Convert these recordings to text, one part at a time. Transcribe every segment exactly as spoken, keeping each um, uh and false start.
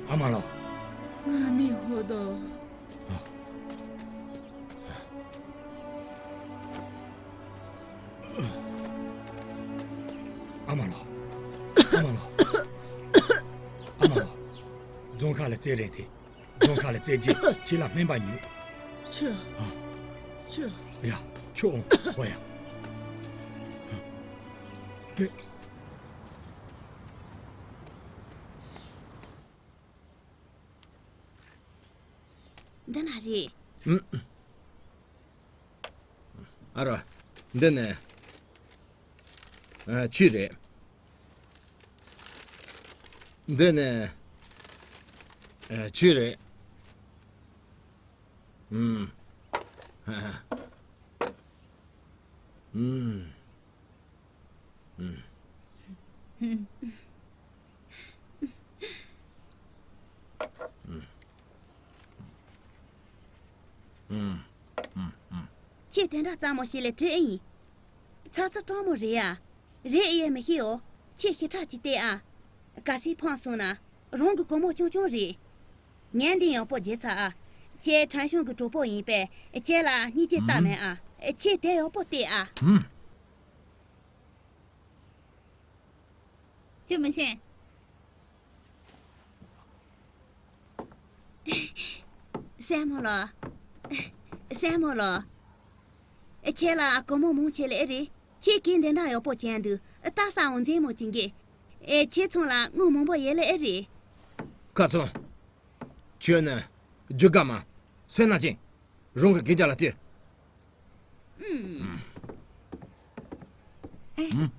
ཨ་མ་ལགས། ང་མི་ཧོ་དོ། ཨ་མ་ལགས། ཨ་མ་ལགས། ཨ་མ་ལགས། རྫོང་ཁ་ལ་རྩེད་རན་ཏེ། རྫོང་ཁ་ལ་རྩེད་རྗེས་ཁྱེད་ལ་སྨན་པ་ཉོས། ཁྱེད། ཨ། ཁྱེད། ཡ། ཁྱོད་འོང་། ཧོ་ཡ། ཨ། དེ། འདི་ན་རེད། ཨུམ། ཨ་རོ། འདི་ནས། ཨ། ཆུ་རེད། འདི་ནས། ཨ། ཆུ་རེད། ཨུམ། ཨ། ཨུམ། ཨུམ། ཁྱེད་དེ་འདྲ་གཙང་མོ་ཞིག་ལས་བྲིས་ཨེ་ཡིན། ཚ་ཚ་གྲང་མོ་རེད་ཡ། རེད་ཨེ་མི་ཤེས་འོ། ཁྱེད་ཞེ་དྲག་ཅིག་བལྟས་ཨ། གལ་སྲིད་ཕངས་སོང་ན། རང་གི་སྒོར་མོ་ཆུང་ཆུང་རེད། ངས་འདི་ཡག་པོ་བརྗེ་ཚར་ཨ། ཁྱེད་ཁྲང་ཤོང་གི་གྲོགས་པོ་ཡིན་པས། ཁྱེད་ལ་སྙིང་རྗེ་ལྟ་མེད་ཨ། ཁྱེད་དེ་ཡག་པོ་བལྟས་ཨ། ཅི་མི་ཤེས། སྲས་མོ་ལགས། སྲས་མོ་ལགས། ཁྱེད་ལ་སྒོར་མོ་མང་ཆེ་ལས་ཨེ་རེད། ཁྱེད་ཀྱིས་འདི་འདྲ་ཡག་པོ་བྱས་འདུག་ལྟ་ས་འོང་མཛེས་མོ་ཅིག་གིས། ཨེ། ཁྱེད་ཚང་ལ་དངུལ་མང་པོ་ཡོད་ལེ་ཨེ་རེད། ཁ་ཚང་། ཁྱོད་ནི་རྒྱུ་དགའ་མ། སེམས་ན་ཅན། རང་གི་གན་རྒྱ་ལ་ལྟོས། ཨུམ། ཨུམ།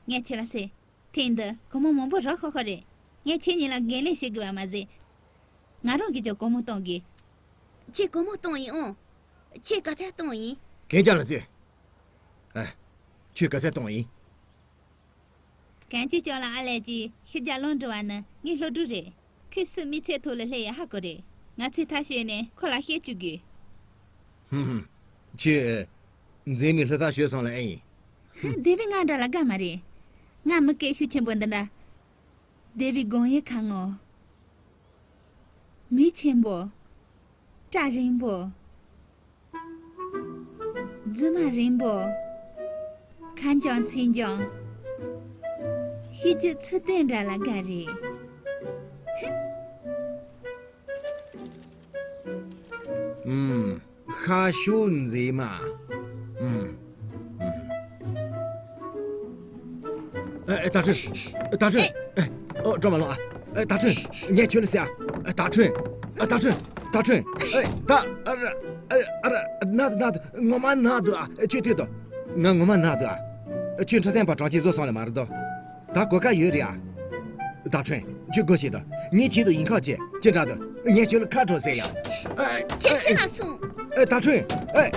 ངས་ཁྱེད་ལ་ཟེར། ཐེངས་འདི་སྒོར་མོ་མང་པོ་རག་ཤོག་ཤོག་རེད། ངས་ཁྱེད་གཉིས་ལ་འགན་ལེན་བྱེད་དགོས་པ་མ་ཟད། ང་རང་གིས་ཀྱང་སྒོར་མོ་གཏོང་དགོས། ཁྱེད་སྒོར་མོ་གཏོང་ཡིན་ཨང་། ཁྱེད་ག་ཚད་གཏོང་ཡིན། གན་རྒྱ་ལ་ལྟོས། ཨ། ཁྱོད་ག་ཚད་གཏོང་ཡིན། གན་ཅི་ཅོག་ལ་ཨ་ལས་ཀྱིས་ཕྱི་རྒྱལ་ལོན་འགྲོ་བ་ནི་ངའི་སློབ་ཕྲུག་རེད། ཁོས་སུ་མི་ཚེ་ཐོག་ལ་སླེབས་ཡ་ཧ་གོ་རེད། ང་ཚོས་ཐག་ཆོད་ནས་ཁོ་ལ་བཤད་བཅུག་དགོས། ཧུམ་ཧུམ། ཁྱོད། མཛེས་མའི་ལྷ་ཐག་ཤོད་སོང་ལ་ཨེ་ཡིན། ཧུམ། སྡེ་བའི་ང་འདྲ་ལ་དགའ་མ་རེད། ང་མི་སྐད་ཤུགས་ཆེན་པོ་འདི་འདྲ། སྡེ་བའི་དགོན་ཡིག་ཁ་ངོ་། མི་ཆེན་པོ། སྐྲ་རིང་པོ། རྫི་མ་རིང་པོ། ཁ་འཇམ་ཚིག་འཇམ། ཤི་རྒྱུ་ཚུལ་ལྡན་འདྲ་ལ་དགའ་རེད། ཧི། ཨུམ། ཁ་ཤོ་མཛེས་མ། ཨུམ། ཨུམ། ཨེ། ཨེ། ད་ཁྲུན། ད་ཁྲུན། ཨེ། ཨོ། འགྲོ་མ་ལོང་ཨ། ཨེ། ད་ཁྲུན། ངས་ཁྱོད་ལ་ཟེར་ཨ། ཨེ། ད་ཁྲུན། ཨེ། ད་ཁྲུན། ད་ཁྲུན། ཨེ། ད། ཨ་ར། ཨ་ར། ཨ་ར། ན་དུ་ན་དུ། ངོ་མ་ན་དུ་ཨ། ཁྱོད་ཐུག་དོ། ང་ངོ་མ་ན་དུ་ཨ། ཁྱོད་འཕྲོད་བསྟེན་པ་གྲོགས་ཅིག་བཟོ་སོང་ལ་མ་རེད་དོ། ད་གོ་སྐབས་ཡོད་རེད་ཨ། ད་ཁྲུན། ཁྱོད་སྒོ་ཕྱེ་དང་། ངའི་ཆེད་དུ་ཡིན་ཁག་བྱེད། ཅི་འདྲ་འདུག་ངས་ཁྱོད་ལ་ཁ་དྲོ་ཟེར་ཡ། ཨ། ཁྱེད་ཨ། ཕྱིར་ལ་སོང་། ཨ། ད་ཁྲུན། ཨ།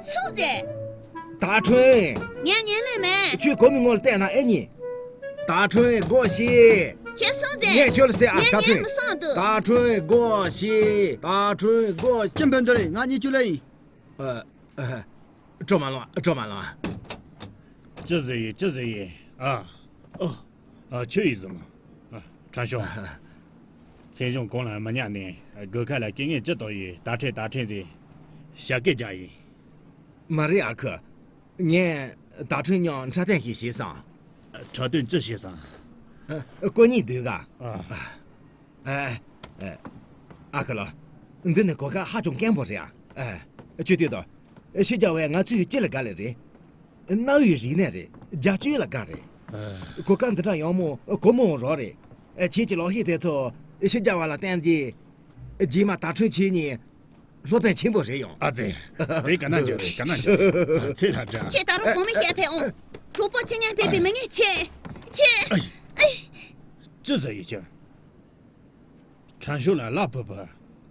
སོང་ཟེར། ད་ཁྲུན། ངས་ཉན་ལེ་མེད། ཁྱོད་གོ་མི་ངོ་ལ་བལྟས་ན་ཨེ་ཉན། ད་ཁྲུན་སྒོ་ཕྱེ། ཁྱེད་སོང་ཟེར། ངས་ཁྱོད་ལ་ཟེར་ཨ། ངས་ད་ཉན་ཁྲུན། མི་སོང་འདུག་ད་ཁྲུན་སྒོ་ཕྱེ། ད་ཁྲུན་སྒོ་ཕྱེ། ཅི་འབད་འདོད་རེད། ང་གཉིས་ཁྱོད་ལ་ཡིན། ཨ། ཨ། སྤྲོ་མ་ལོང་། སྤྲོ་མ་ལོང་། ཅི་ཟེར་ཡིན། ཅི་ཟེར་ཡིན། ཨ། ཨོ། ཨ། ཁྱོད་ཡིན་ཟེར་མོ། ཨ། ཁྲང་ཤོ། མཚན་གཞུང་གོང་ལ་མི་ཉན་ནས་སྒོ་ཁ་ལ་སྐད་ངན་ཅི་བཏང་ཡོད། ད་ཁྲེན་ད་ཁྲེན་ཟེར་ཞབས་སྐད་རྒྱག་ཡིན། མ་རེད་ཨ་ཁུ། ངས་ད་ཁྲེན་མཉམ་འཁྲབ་སྟོན་ཞིག་བྱས་སོང་། འཁྲབ་སྟོན་ཅི་བྱས་སོང་། ཨ། ཁོ་གཉིས་སྡོད་ག་ཨ། ཨ། ཨ། ཨ་ཁུ་ལགས། འདི་ནི་གོ་སྐབས་ཧ་ཅང་སྐམ་པོ་རེད་ཨ། ཨ། ཁྱོད་ལྟོས་དང་། ཕྱི་རྒྱལ་བས་ང་ཚོའི་ཅི་ལ་དགའ་ལེ་རེད། གནའ་བོའི་རིག་གནས་རེད། རྒྱ་སྤྱོད་ལ་དགའ་རེད། ཨ། གོ་སྐབས་འདི་འདྲ་ཡག་མོ་གོ་མོ་རོགས་རེད། ཁྱེད་ཀྱི་ལག་ཤེས་དེ་ཚོ་ཕྱི་རྒྱལ་བ་ལ་བསྟན་རྗེས། རྗེས་མ་ད་ཁྲུན་ཁྱེད་གཉིས་སློབ་དཔོན་ཆེན་པོ་རེད་ཡོང་། ཨ་ཙི། དེ་ག་ན་འཇོག་རེད། ག་ན་འཇོག་རེད། ཨ། ཚེ་ལྷ་འདྲ། ཁྱེད་ད་རུང་གོང་མའི་བཤད་ཕེབས་འོང་། གྲོགས་པོ་ཁྱེད་ཉན་ཕེབས་པའི་མི་ངན་ཁྱེད། ཁྱེད། ཨ། ཨེ། ཅི་ཟེར་ཡོད་ཁྱེད། ཁྲང་ཤོ་ལ་ལག་ཕུབ་པ་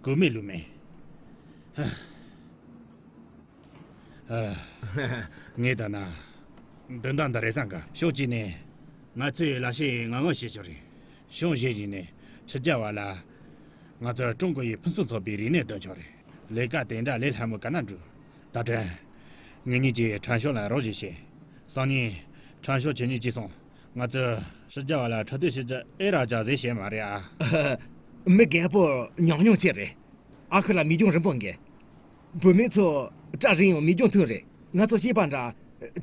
གོ་མེད་ལུག་མེད། ཨ། ངས་ལྟ་ན། འདི་འདྲ་འདི་རེད་བསམ་གི། ཕྱོགས་གཅིག་ནས་ང་ཚོའི་ལག་ཤེས་ངང་ངམ་ཤེས་ཆོག་རེད། ཕྱོགས་གཞན་ཞིག་ནས་ཕྱི་རྒྱལ་བ་ལ་ང་ཚོ་ཀྲུང་གོ་ཡི་ཕུན་སུམ་ཚོགས་པའི་རིག་གནས་འདོན་ཆོག་རེད། ལས་ཀ་དེ་འདྲ་ལས་སླ་མོ་ག་ན་འགྲོ། ད་ཁྲུན། ངེད་གཉིས་ཀྱིས་ཁྲང་ཤོ་ལ་རོགས་ཞིག་བྱེད། སང་ཉིན་ཁྲང་ཤོ་ཁྱེད་གཉིས་ཀྱིས་སོང་། ང་ཚོ་ཕྱི་རྒྱལ་བ་ལ་འཁྲབ་སྟོན་བྱེད་རྒྱུ་ཨེ་རག་ཅག་ཟེར་བཤད་མ་རེད་ཨ། མི་རྒད་པོ་ཉུང་ཉུང་ཅིག་རེད། ཨ་ཁུ་ལ་མིག་རྒྱང་རིང་པོ་འགས། བུད་མེད་ཚོ་སྐྲ་རིང་ཡང་མིག་རྒྱང་ཐུང་རེད། ང་ཚོ་སྐྱེས་པ་འདྲ་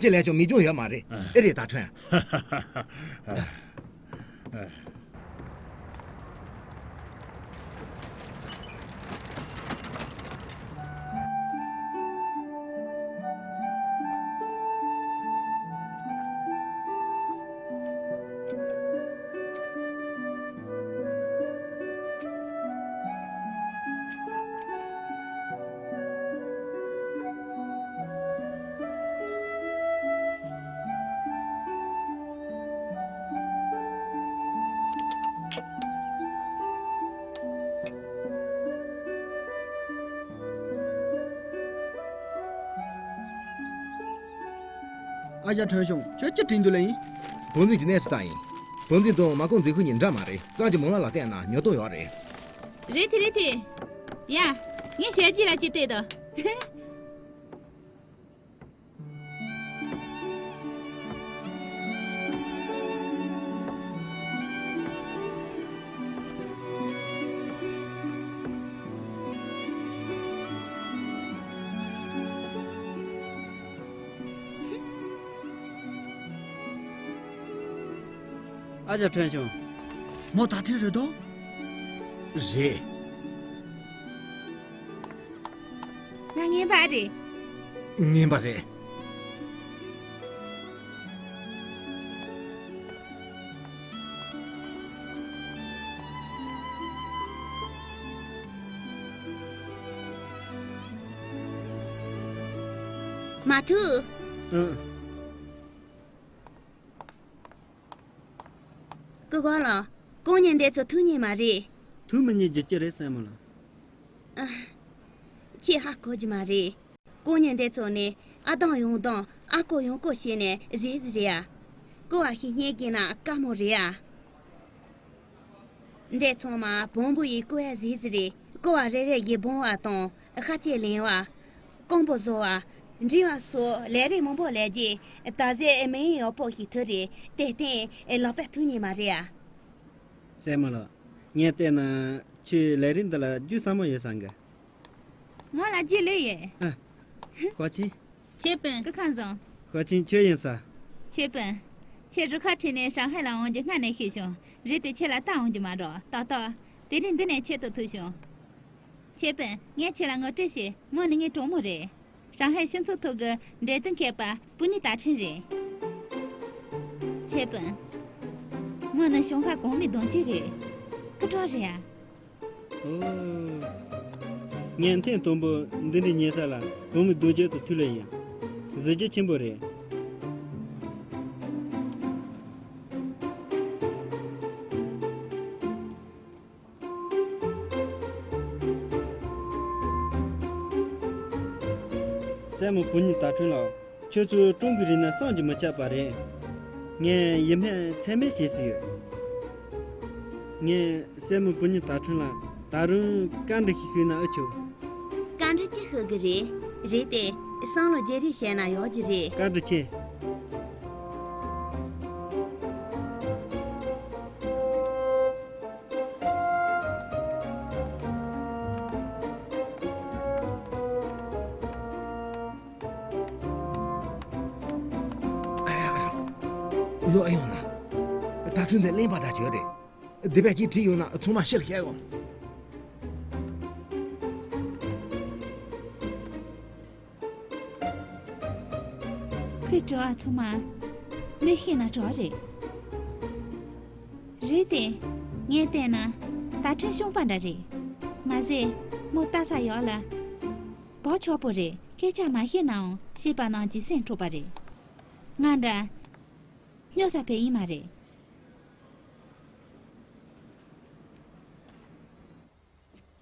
ཅི་ལས་ཀྱང་མིག་རྒྱང་ཡོད་མ་རེད། ཨེ་རེད་ད་ཁྲོན། ཨ་ཞང་ཁྲོན་ཆུང་། ཁྱོད་ཅི་དྲན་འདུག་ལེ་ཡིན། བུ་འཛིན་གྱི་གནས་སུ་བཏང་ཡིན། བུ་འཛིན་དང་མ་ཀོང་འཛིན་ཁུལ་གཉིས་འདྲ་མ་རེད། སངས་ཀྱི་མོ་ལ་ལ་བལྟས་ན་ཉོ་སྟངས་ཡོད་རེད། རེད་དེ་རེད་དེ། ཡ། ངས་ཞལ་གྱིས་ལ་ཅི་བལྟས་དང་། ཨ་ཅག་ཁྲོན་ཆུང་། མོ་ད་ཁྲིད་རེད་དོ། རེད། ང་ངན་པ་རེད། ངན་པ་རེད། མ་ཐུག་ཨང་། སྐུ་གོང་ལགས། ཀོང་ཉིན་འདི་ཚོ་ཐུག་ཉེ་མ་རེད། ཐུག་མི་ཉེ་རྒྱུ་ཅི་རེད་སྲས་མོ་ལགས། ཨ། ཁྱེད་ཧ་གོ་རྒྱུ་མ་རེད། ཀོང་ཉིན་འདི་ཚོ་ནི་ཨ་དང་ཡོང་དང་ཨ་ཀོ་ཡོང་ཀོ་བྱས་ནས་བཟས་ཟིག་རེད་ཨ། ཀོ་བ་ཞིག་རྙེད་གི་ན་དཀའ་མོ་རེད་ཨ། འདི་ཚང་མ་བོང་བུ་ཡིས་ཀོ་ཡ་བཟས་ཟིག་རེད། ཀོ་བ་རེ་རེ་ཡི་བོང་བ་དང་། ཤ་ཆེ་ལེན་བ། རྐང་པོ་བཟོ་བ། འབྲི་བ་སོགས་ལས་རིགས་མང་པོ་ལས་རྗེས་ད་གཟོད་མིང་ཡག་པོ་ཞིག་ཐོན་རེད། དེ་བརྟེན་ལག་པ་ཐུག་ཉེ་མ་རེད་ཨ། སྲས་མོ་ལགས། ངས་བལྟས་ན་ཁྱོད་ལས་རིགས་འདི་ལ་རྒྱུས་ཟབ་མོ་ཡོད་བསམ་གི། ང་ལ་རྒྱུས་ལོས་ཡོད། ཨ། ཤོག་ཆེན། ཁྱེད་སྤུན། སྐུ་ཁམས་བཟང་། ཤོག་ཆེན་ཁྱོད་ཡིན་ས། ཁྱེད་སྤུན། ཁྱེད་རུ་ཁག་ཁྲིད་ནས་ཧྲང་ཧའེ་ལ་འོང་རྒྱུ་སྔ་ནས་ཤེས་བྱུང་། རེད་དེ་ཁྱེད་ལ་ལྟ་འོང་རྒྱུ་མ་འགྲོ། ཏག་ཏག་དེ་རིང་འདི་ནས་ཁྱེད་དང་ཐུག་བྱུང་། ཁྱེད་སྤུན། ངས་ཁྱེད་ལ་ངོ་སྤྲོད་བྱེད། མོ་ནི་ངའི་གྲོགས་མོ་རེད། ཧྲང་ཧའེ་སྤྱི་ཚོགས་ཐོག་གི་འབྲེལ་གཏུག་མཁས་པ་པུ་ནི་ཏཱ་ཁྲིན་རེད། ཁྱེད་སྤུན། མོ་ནི་གཞུང་ཤ་གོང་མའི་གདོང་གཅིག་རེད། སྐུ་དྲག་རེད་ཨ། ཨོ། ངས་ཐེངས་དང་པོ་འདི་འདྲའི་ཉེ་ས་ལ་བུ་མོའི་གདུང་རྒྱུད་དུ་ཐུག་ལེ་ཡིན། གཟི་བརྗིད་ཆེན་པོ་རེད། སྲས་མོ་བུ་ཉིད་ད་ཁྲུན་ལགས། ཁྱོད་ཚོའི་ཀྲུང་གི་རིག་གནས་བསམ་གྱིས་མི་ཁྱབ་པ་རེད། ངས་ཡིད་སྨོན་ཚད་མེད་བྱེད་སྲིད་ཡོད། ངས་སྲས་མོ་བུ་ཉིད་ད་ཁྲུན་ལ་ད་རུང་བཀའ་འདྲི་ཞིག་ཞུས་ན་ཨེ་ཆོག་བཀའ་འདྲི་ཅི་ཞུ་གི་རེད། རེད་དེ། བསམ་བློ་བརྗེ་རེས་བྱས་ན་ཡག་གི་རེད། བཀའ་དྲིན་ཆེ། ཨ་ཡ། ལོ་ཨེ་ཡོང་ན། ད་ཁྲུན་དེ་གླེན་པ་འདྲ་བྱོས་རེད། སྡིག་པ་ཅིག་བྲིས་ཡོང་ན་ཚང་མ་ཕྱིར་བཤད་དགོས། ཁོས་དྲི་བ་ཚང་མ་མི་ཤེས་ན་དྲག་རེད། རེད་དེ། ངས་བལྟས་ན་ད་ཁྲུན་གཤོང་པ་འདྲ་རེད། མ་ཟད་མོ་ལྟ་ས་ཡག་ལ། བག་ཆགས་པོ་རེད། སྐད་ཆ་མ་བཤད་ནའང་བྱིས་པ་རྣམས་ཀྱི་སེམས་འཕྲོག་པ་རེད། ང་འདྲ་སྨྱོ་ས་ཕེབས་ཡིན་མ་རེད།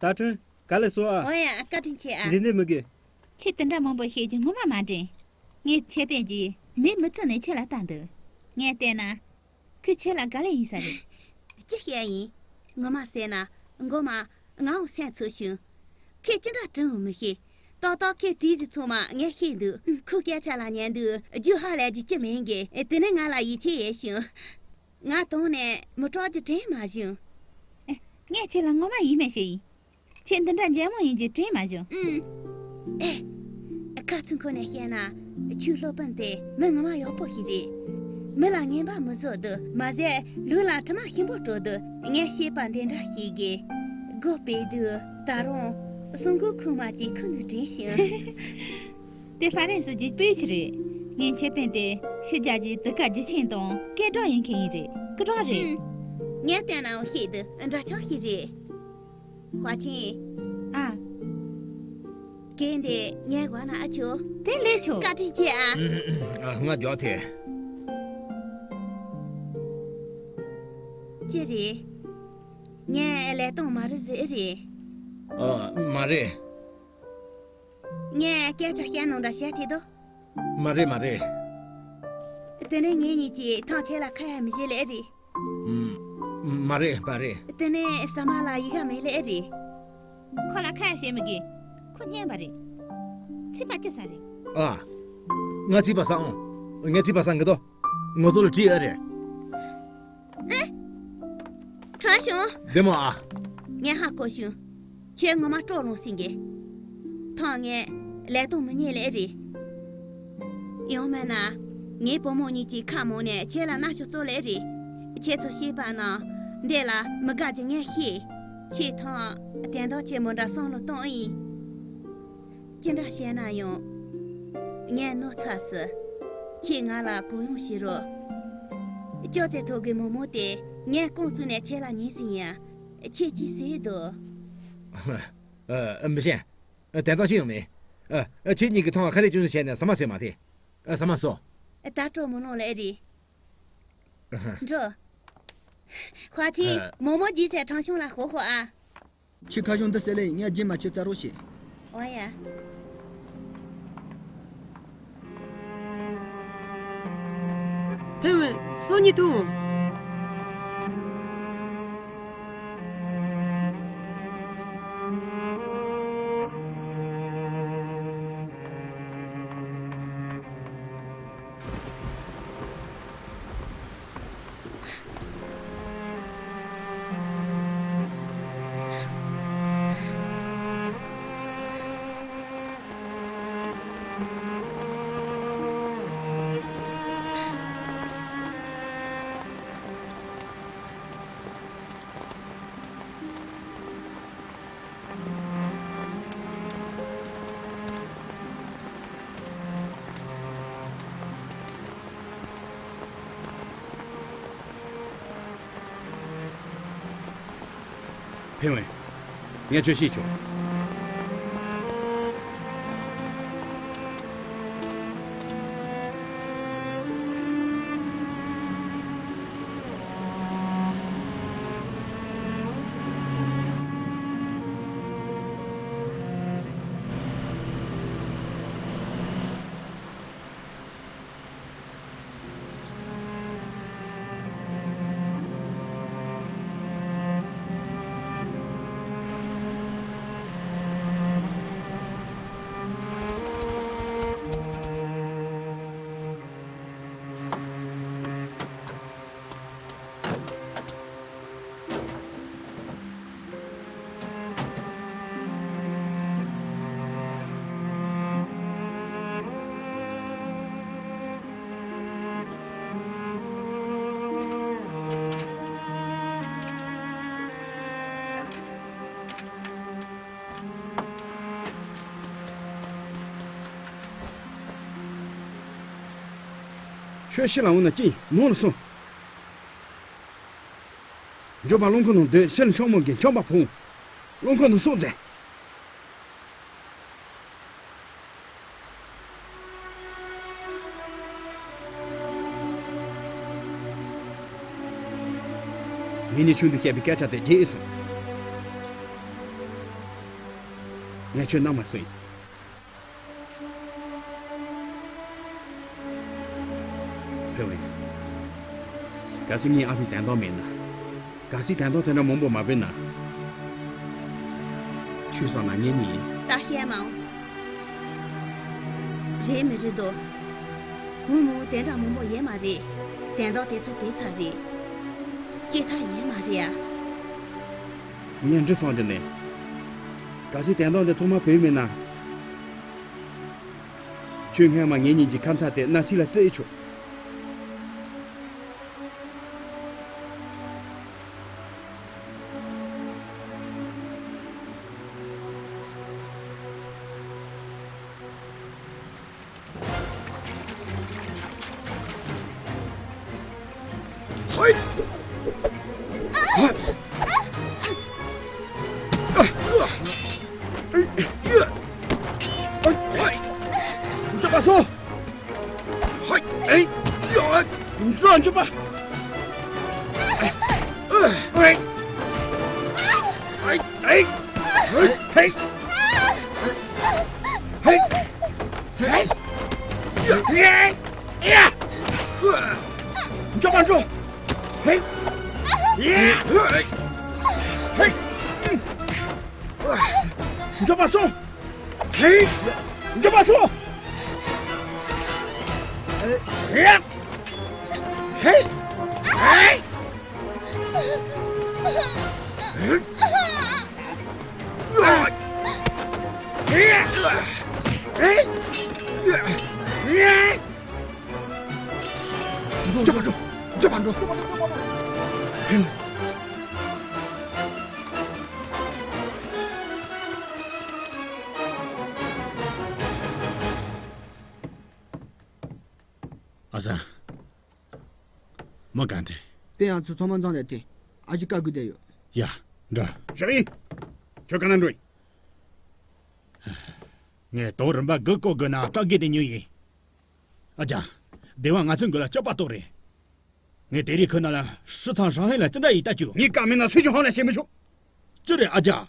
ད་ཁྲུན། ག་ལེ་སོ་ཨ། འོ་ཡ། བཀའ་དྲིན་ཆེ་ཨ། འདི་འདི་མི་དགོས། ཁྱེད་དེ་འདྲ་མང་པོ་བཤད་རྒྱུ་ངོ་མ་མ་དྲན། ངས་ཁྱེད་སྤུན་གྱིས་མི་མི་བཙུན་ནས་ཁྱེད་ལ་ལྟ་འདུག་ངས་བལྟས་ན། ཁོས་ཁྱེད་ལ་དགའ་ལེ་ཡིན་ས་རེད། ཅི་བཤད་ཡིན། ངོ་མ་ཟེར་ན། མགོ་མ། ངའང་སེམས་ཚོར་བྱུང་། ཁྱེད་ཅི་འདྲ་དྲན་འོང་མི་ཤེས། ཏག་ཏག་ཁྱེད་བྲིས་རྒྱུ་ཚང་མ་ངས་ཤེས་འདུག་ཁོའི་སྐད་ཆ་ལ་ཉན་དུས་རྒྱུས་ཧ་ལས་རྒྱུ་ཅི་མིན་གི། དེ་ནས་ང་ལ་ཡིད་ཆེས་ཡོད་བྱུང་། ང་དོན་ནས་མི་སྐྲག་རྒྱུ་དྲན་མ་བྱུང་། ཨེ། ངས་ཁྱེད་ལ་ངོ་མ་ཡིན་མེད་བཤད་ཡིན། ཁྱེད་འདི་འདྲ་འཇལ་མོ་ཡིན་གྱི་དྲན་མ་བྱུང་། ཨུམ། ཨེ། ཁ་ཚུན་ཁོ་ནས་བཤད་ན། ཁྱོད་སློབ་དཔོན་དེ་མི་ངོ་མ་ཡག་པོ་ཞིག་རེད། མི་ལ་ངན་པ་མི་བཟོ་འདུག་མ་ཟད་ལུས་ལ་དྲི་མ་ཞིམ་པོ་བྲོ་འདུག་ངས་བཤད་པ་འདི་འདྲ་ཞིག་གིས། སྒོ་ཕྱེ་དུས་ད་རུང་གསུང་མགུར་ཁུག་མ་ཅིག་ཁུག་ནས་དྲན་བྱུང་། དེ་ཧྥ་རན་སི་གྱི་དཔེ་ཆ་རེད། ངའི་ཁེ་ཕན་དེ་ཕྱི་རྒྱལ་གྱི་དུས་སྐབས་རྒྱུ་ཆེན་དང་སྐད་གྲགས་ཡིན་མཁན་ཡིན་རེད། སྐུ་དྲག་རེད། ཨུམ། ངས་བལྟས་ནའང་ཤེས་འདུག་འདྲ་ཆགས་ཤིག་རེད། ཧྭ་ཅིན། ཨ། གན་དེ་ངའི་སྒོ་ན་ཨ་ཆོ། དེ་ལས་ཆོ། བཀའ་དྲིན་ཆེ་ཨ། ང་མགྱོགས་ཐལ། ཅི་རེད། ངས་ལས་སྟངས་མ་རེད་ཟེར་ཨེ་རེད། ཨ། མ་རེད། ངས་སྐད་ཆ་བཤད་ནོ་འདྲ་བཤད་ཐེ་དོ། མ་རེད་མ་རེད། དེ་ནས་ངེད་གཉིས་ཀྱིས་ཐང་ཆད་ལ་ཁ་ཡ་མི་བྱེད་ལེ་རེད། ཨུམ། མ་རེད་མ་རེད། དེ་ནས་ཟ་མ་ལ་ཡི་ག་མེད་ལེ་རེད། ཁོ་ལ་ཁ་ཡ་བྱེད་མི་དགོས། ཁོ་སྙན་པ་རེད། ཚིག་པ་ཅི་ཟ་རེད། ཨ། ང་ཚིག་པ་ཟ་འོང་། ངས་ཚིག་པ་ཟ་གི་དོ། ངོ་ཚོ་ལ་དྲིས་ཨ་རེད། ཨེ། ཁྲང་ཞུང་། བདེ་མོ་ཨ། ངས་ཧ་གོ་བྱུང་། ཁྱེད་ངོ་མ་སྤྲོ་རུང་སྲིད་གི། ཐང་ངས་ལས་གཏོང་མི་ཉན་ལེ་རེད། ཡང་མིན་ན། ངའི་བུ་མོ་གཉིས་ཀྱིས་ཁ་མང་ནས་ཁྱེད་ལ་མནར་གཅོད་བཙོག་ལེ་རེད། ཁྱེད་ཚོ་ཤེས་པ་ན། འདི་ལ་མི་དགའ་རྒྱུ་ངས་ཤེས། ཁྱེད་ཐང་དན་རྟགས་ཆེན་མོ་འདྲ་བསམ་བློ་གཏོང་ཨེ་ཡིན། ཅི་འདྲ་བཤད་ན་ཡང་། ངས་ནོར་ཚ་སི། ཁྱེད་ང་ལ་གུ་ཡངས་བྱེད་རོགས། ཅོག་ཙེ་ཐོག་གི་མོག་མོག་དེ་ངས་རྐང་བཙུགས་ནས་ཁྱེད་ལ་ཉན་ཟིན་ཡ། ཁྱེད་ཅི་ཟེར་འདུག་ཨ། མི་ཤེས། དན་རྟགས་ཤིག་ཡང་མེད། ཨ། ཁྱེད་གཉིས་ཀྱིས་ཐང་ཁ་ལས་ཅུང་ཟད་བྱས་ནས་ཟ་མ་ཟོས་མ་དེ། ཨ། ཟ་མ་ཟོ། ད་སྤྲོ་མི་ལོང་ལེ་རེད། འགྲོ། ཧྭ་ཅིན། ཨ། མོག་མོག་རྒྱས་ཚད་ཁྲང་ཞུང་ལ་ཤོག་ཤོག་ཨ། ཁྱོད་ཁ་གཞུང་འདི་ཟེར་ལེ་ཡིན། ངས་རྗེས་མ་ཁྱོད་བཙལ་རོགས་བྱེད། འོ་ཡ། ཕེ་ཝེན། སང་ཉིན་ཐུང་། ཕེ་ཝེན། ངས་ཁྱོད་ཤེས་བྱུང་། ཁྱོད་ཕྱི་ལ་འོང་ན་ཅི་ཡིན། ནང་ལ་སོང་། མགྱོགས་པ་རླངས་འཁོར་ནང་སྡོད། ཕྱིར་མཆོག་མོ་གི་མཆོད་པ་ཕུལ། རླངས་འཁོར་ནང་སོང་ཟེར། ངེད་གཉིས་ཆུང་དུས་བཤད་པའི་སྐད་ཆ་དེ་བརྗེད་ཨེ་སོང་། ངས་ཁྱོད་ནང་མ་སོང་ཡིན། ཕེ་ཝེ། གལ་སྲིད་ངའི་ཨ་ཕའི་དན་རྟགས་མེད་ན། གལ་སྲིད་དན་རྟགས་དེ་འདྲ་མང་པོ་མ་སྤེལ་ན། ཁྱོད་སོང་ན་ངེད་གཉིས། ད་བཤད་མ་འོང་། རེད་མི་རེད་དོ། བུ་མོ་དེ་འདྲ་མང་པོ་ཡོད་མ་རེད། དན་རྟགས་དེ་ཚོ་སྤེལ་ཚར་རེད། སྐྱེ་ཐག་ཡོད་མ་རེད་ཨ། ངས་འདྲི་སོང་རྒྱུ་ནས། གལ་སྲིད་དན་ཏོང་འདི་ཚང་མ་བོད་མིན་ན། ཁྱོད་སྔས་མ་ངེད་གཉིས་ཀྱི་ཁ་མཚར་དེ་གནམ་གཤིས་ལ་བཙིར་ཆོག་མགྱོགས་པ་སོང་། མགྱོགས་པ་སོང་། མགྱོགས་པ་འགྲོ། མགྱོགས་པ་འགྲོ། ཨ་ཙི། མི་ག་འདི། དེ་ཡང་ཚོ་ཚང་མ་འཛོམས་ནས་དེ། ཨ་ཅེ་བཀའ་བསྒོས་བསྡད་ཡོད། ཡ། འགྲོ། ཞོགས་ཡིན། ཁྱོད་ག་ན་འགྲོ་ཡིན། ངས་དོག་རིམ་པ་དགུ་བསྐོར་དགོས་ན་སྐྲག་གི་དེ་ཉོས་ཡིན། ཨ་ཅག། སྡེ་བ་ང་ཚོའི་མགོ་ལ་སྐྱོབ་པ་གཏོགས་རེད། ངས་དེ་རིང་ཁོ་ན་ལ་ཧྲི་ཚང་ཧྲང་ཧེ་ལ་ཅི་འདྲ་ཡིན་ལྟ་རྒྱུ། ངས་བཀའ་མེད་ན་སུས་ཀྱང་ཧང་ལ་བྱེད་མི་ཆོག་ཅི་རེད་ཨ་ཅག།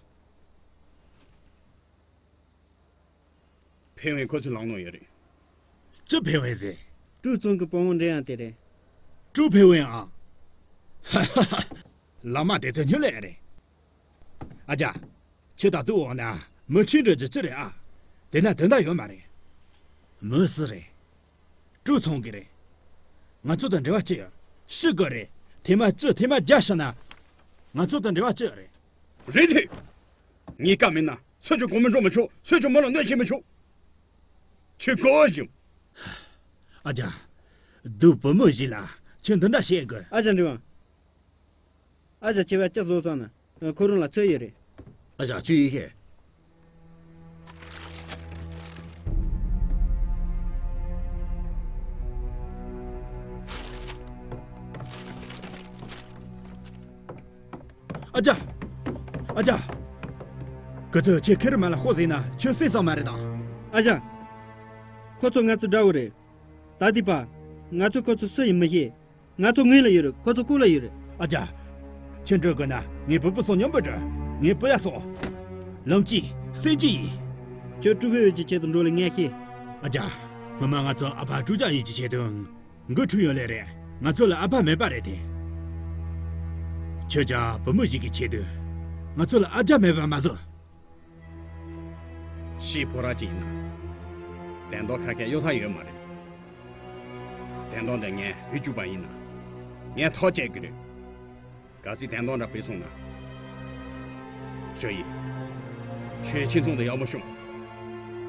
ཕེ་ཝན་ཁོ་ཚོའི་ལག་ནང་ཡོད་རེད། ཅི་ཕེ་ཝན་ཟེར། ཀྲུའུ་ཚང་གི་བུ་མོ་འདྲེ་ཡང་དེ་རེད། ཀྲུའུ་ཕེ་ཝན་ཨ། ཧ་ཧ་ཧ། ལག་མ་དེ་ཚོ་ཉོ་ལེ་རེད། ཨ་ཅག། ཁྱེད་དང་ཐུག་འོང་ན་མི་ཁྲིད་འགྲོ་རྒྱུ་ཅི་རེད་ཨ། དེ་ན་དོན་དག་ཡོད་མ་རེད། མི་སུ་རེད། ཀྲུའུ་ཚང་གི་རེད། ང་ཚོ་དང་འབྲེལ་བ་ཅི་ཡོད། ཤི་དགོས་རེད། ཐེངས་མ་བཅུ་ཐེངས་མ་བརྒྱ་ཤི་ན། ང་ཚོ་དང་འབྲེལ་བ་ཅི་ཡོད་རེད། རེད་དེ། ངས་བཀའ་མེད་ན་སུ་ཀྱང་གོང་མའི་འགྲོ་མི་ཆོག་སུ་ཀྱང་མི་ལ་གནོད་བྱེད་མི་ཆོག་ཁྱོད་གོ་བ་ཞིམ། ཨ་ཅག། སྡུག་བུ་མོ་ཞིག་ལ་ཁྱོད་འདི་འདྲ་བྱེད་དགོས། ཨ་ཅག་འདྲི་བ། ཨ་ཅག་ཆེ་བ་ལྕགས་བཟོ་ཚང་ན། ཁོ་རང་ལ་ཚོད་ཡོད་རེད། ཨ་ཅག་ཅི་ཡིན་ཤེས། ཨ་ཅག། ཨ་ཅག། གི་ཐུ་ཁྱེད་ཁེར་མ་ལ་ཤོག་ཟེར་ན་ཁྱོད་སེམས་བསམ་མ་རེད་དང་། ཨ་ཅག། ཁོ་ཚོ་ང་ཚོ་དགྲ་བོ་རེད། ད་ལྟའི་བར། ང་ཚོ་ཁོ་ཚོ་སུ་ཡིན་མི་ཤེས། ང་ཚོ་ངོས་ལ་ཡོད་རེད། ཁོ་ཚོ་ལྐོག་ལ་ཡོད་རེད། ཨ་ཅག། ཁྱེད་འགྲོ་དགོས་ན་ངའི་བུ་སྤུ་སོང་སྙོམས་པོ་འགྲོ། ངའི་བུ་ཡ་སོང་། ལམ་གཅིག་སེམས་གཅིག་ཡིན། ཁྱོད་ཀྲུའུ་ཕེ་ཝན་གྱི་ཆེད་དུ་འགྲོ་ལ་ངས་ཤེས། ཨ་ཅག། སྔོན་མ་ང་ཚོ་ཨ་ཕ་ཀྲུའུ་ཅཱ་ཡི་གི་ཆེད་དུ་མགོ་འཁྲུད་ཡོད་ལེ་རེད། ང་ཚོ་ལ་ཨ་ཕ་མེད་པ་རེད་དེ། ཁྱོད་ཅག་བུ་མོ་ཞིག་གི་ཆེད་དུ་ང་ཚོ་ལ་ཨ་ཅག་མེད་པ་མ་བཟོ། ཤི་ཕོ་ར་ཅིག་ཡིན་ན། དན་ཏོང་ཁ་ཁས་གཡོ་ཐབས་ཡོད་མ་རེད། དན་ཏོང་དེ་ངས་བུད་བཅུག་པ་ཡིན་ན། ངས་ཐག་བཅད་གི་རེད། གལ་སྲིད་དན་ཏོང་འདྲ་བུད་སོང་ན། ཞོ་ཡི། ཁྱོད་ཁྱིམ་ཚང་དུ་ཡག་མོ་བྱུང་།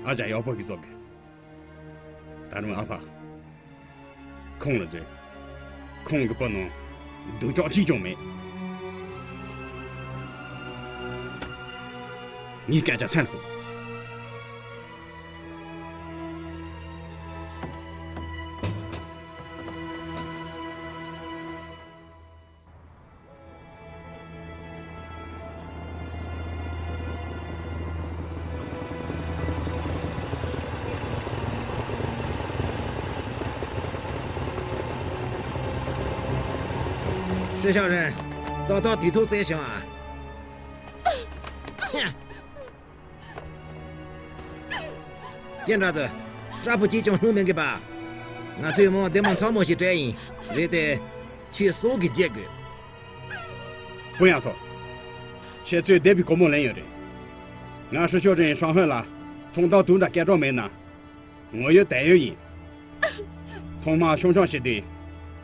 ཨ་ཅག་ཡག་པོ་གི་བཟོ་གི། ད་རུང་ཨ་ཕ། ཁོང་ལ་བརྗོད། ཁོང་གི་བུ་ནང་སྡུག་ཅག་གཅིག་ཀྱང་མེད། ངའི་སྐད་ཆ་སེམས་ལ་ཤོག་ཧྲི་ཞང་རེན། ཏག་ཏག་དུས་ཐོག་བཙལ་བྱུང་ཨ། ཧྱ། ཀྱེ་འདྲ་ཚོ། སྐྲ་ཕོ་གཅིག་ཀྱང་ལྷུང་མི་དགོས་པ། ང་ཚོས་མོ་བདེ་མོ་ཚང་མོ་ཞིག་སྤྲད་ཡིན། རེད་དེ། ཁྱོད་སྲོག་གི་བརྗེད་དགོས། ཧྥུ་ཡང་ཚོ། ཁྱེད་ཚོས་སྡེ་པའི་སྒོར་མོ་ལེན་ཡོད་རེད། ང་ཧྲི་ཤོ་རེན་ཧྲང་ཧོན་ལ་ཚོང་རྟགས་དུམ་གྲ་སྐད་གྲགས་མེད་ན། ངོ་ཡོད་དད་ཡོད་ཡིན། ཐོག་མར་ཤོང་ཆང་བྱེད་དུས་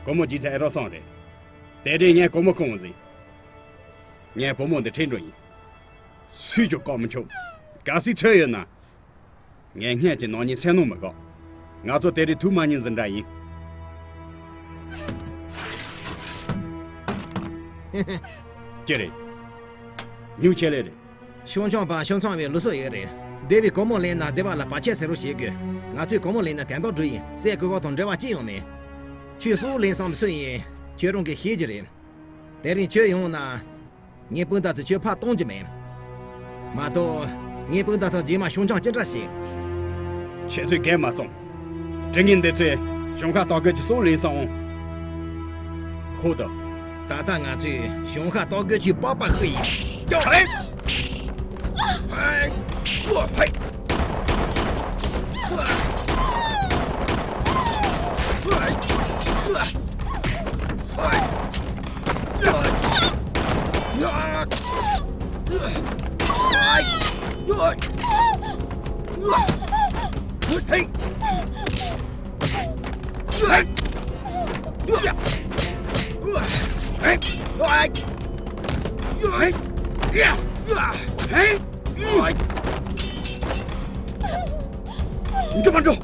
སྒོར་མོ་བརྗེད་ཚད་ཨེ་རོགས་སོང་རེད། དེ་རིང་ངས་སྒོར་མོ་བསྐུར་འོང་ཟིན། ངས་བུ་མོ་འདི་ཁྲིད་འགྲོ་ཡིན། སུས་ཀྱང་བཀག་མི་ཆོག་གལ་སྲིད་ཚོད་ཡོད་ན། ངས་སྔས་ཀྱི་ནག་ཉེས་སེལ་གནང་མི་དགོས། ང་ཚོ་དེ་རིང་ཐུག་མ་མྱོང་ཟིན་འདྲ་ཡིན། ཅི་རེད། ཉུང་ཆེ་ལེ་རེད། ཤོང་ཆང་པ་ཤོང་ཚང་བའི་ལུགས་སྲོལ་ཡོད་རེད། སྡེ་བའི་སྒོར་མོ་ལེན་ན་སྡེ་བ་ལ་བར་ཆད་ཟེར་རོ་བྱེད་དགོས། ང་ཚོས་སྒོར་མོ་ལེན་ན་གན་དོག་འགྲུལ་ཡིན། སའི་གོ་སྐབས་དང་འབྲེལ་བ་ཅི་ཡང་མེད། ཁྱོད་སུ་ལེན་སམ་སུ་ཡིན། ཁྱོད་རང་གིས་ཤེས་ཀྱི་རེད། དེ་རིང་ཁྱོད་ཡོང་ན། ངའི་སྤུན་ཟླ་ཚོས་ཁྱོད་ཕར་གཏོང་རྒྱུ་མེད། མ་གཏོགས། ངའི་སྤུན་ཟླ་ཚོ་རྗེས་མ་ཤོང་ཆང་ཅི་འདྲ་བྱེད། ཁྱེད་ཚོས་འགན་མ་བཙོང་། དྲི་ངན་འདི་ཚོས་གཞུང་ཁ་གཏོགས་དགོས་ཀྱི་སྲོག་ལེན་སོང་། ཧོ་ད། ད་ལྟ་ང་ཚོས་གཞུང་ཁ་གཏོགས་དགོས་ཀྱི་པགས་པ་ཤུ་ཡིན། འགྲོ་མ་འགྲོ།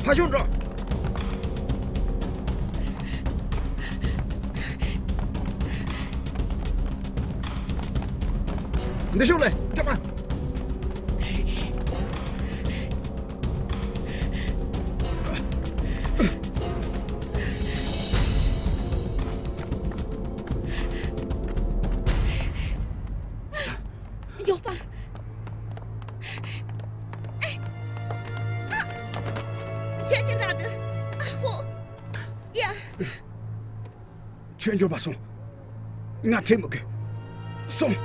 ཕ་ཤོག་འགྲོ། འདི་ཤོག་ལེ་སྐྱོབ་པ། མགྱོགས་པ། ཁྱེད་ཀྱི་འདྲ་འདུག་ཨ་ཧོ། ཡ། ཁྱོད་མགྱོགས་པ་སོང་། ང་ཁྲིད་མི་དགོས། སོང་།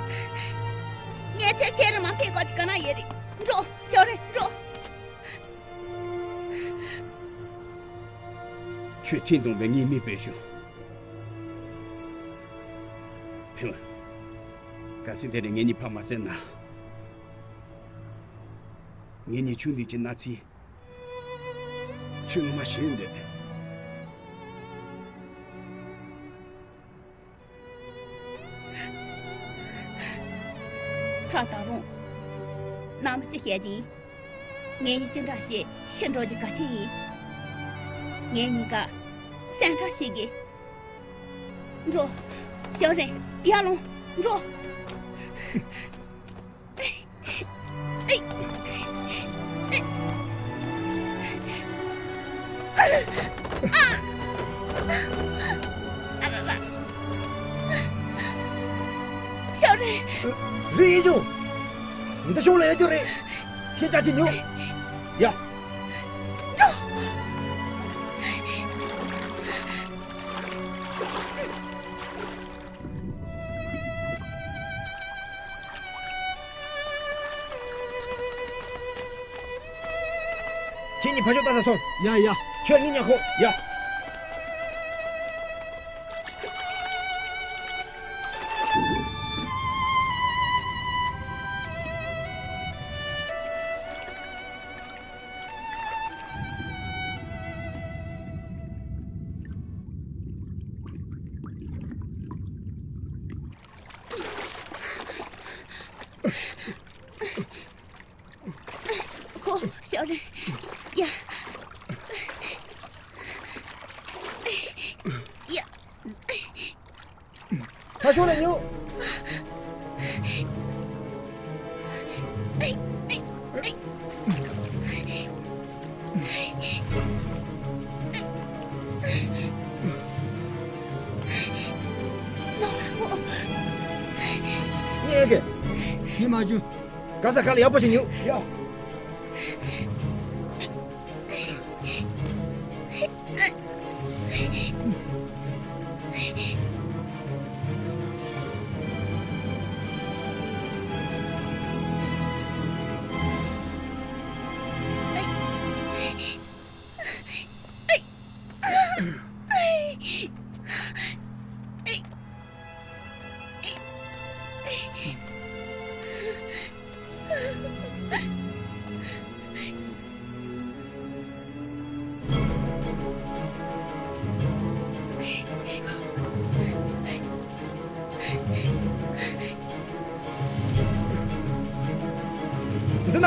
ངས་ཁྱེད་ཁྱེད་རང་མ་ཕེབས་གོ་ཅི་ག་ན་ཡེ་རེད། འགྲོ། ཞོར་རེ་འགྲོ། ཁྱོད་ཁྲིད་གཏོང་བའི་ངའི་མི་པོས་ཤོག་ཕིང་། གལ་སྲིད་དེ་རིང་ངེད་གཉིས་ཕ་མ་བཙལ་ན། ངེད་གཉིས་ཆུང་དུས་ཀྱི་གནས་ཚུལ། ཁྱོད་ངོ་མ་ཤེས་འདོད། ད་ད་རུང་། ནམ་ཅི་བཤད་ཀྱིན། ངེད་གཉིས་ཅི་འདྲ་བྱེད་ཤི་འགྲོ་རྒྱུ་གལ་ཆེན་ཡིན། ངེད་གཉིས་ཀ་སེམས་ཁྲལ་བྱེད་དགོས། འགྲོ། ཞའོ་རེན། ཡར་ལོངས། འགྲོ། ཞའོ་རེན། རེད་ཡིན་ཀྱང་། འདི་ཤོག་ལ་ཡོད་རྒྱུ་རེད། ཁྱེད་ཅག་གིས་ཉོ། ཡ། འགྲོ། ཁྱེད་གཉིས་ཕར་ཕྱོགས་ལྟ་ས་སོང་། ཡ་ཡ། ཁྱོད་གཉིས་ཉལ་ཁོག་ཡ། ཧོ། ཞའོ་རེན། ཡ། ཡ། ཕར་ཕྱོགས་ལ་ཉོ། ཉལ་གི། ཤི་མ་བྱུང་། ག་ས་ག་ལ་ཡག་པོ་ཞིག་ཉོ། ཡ།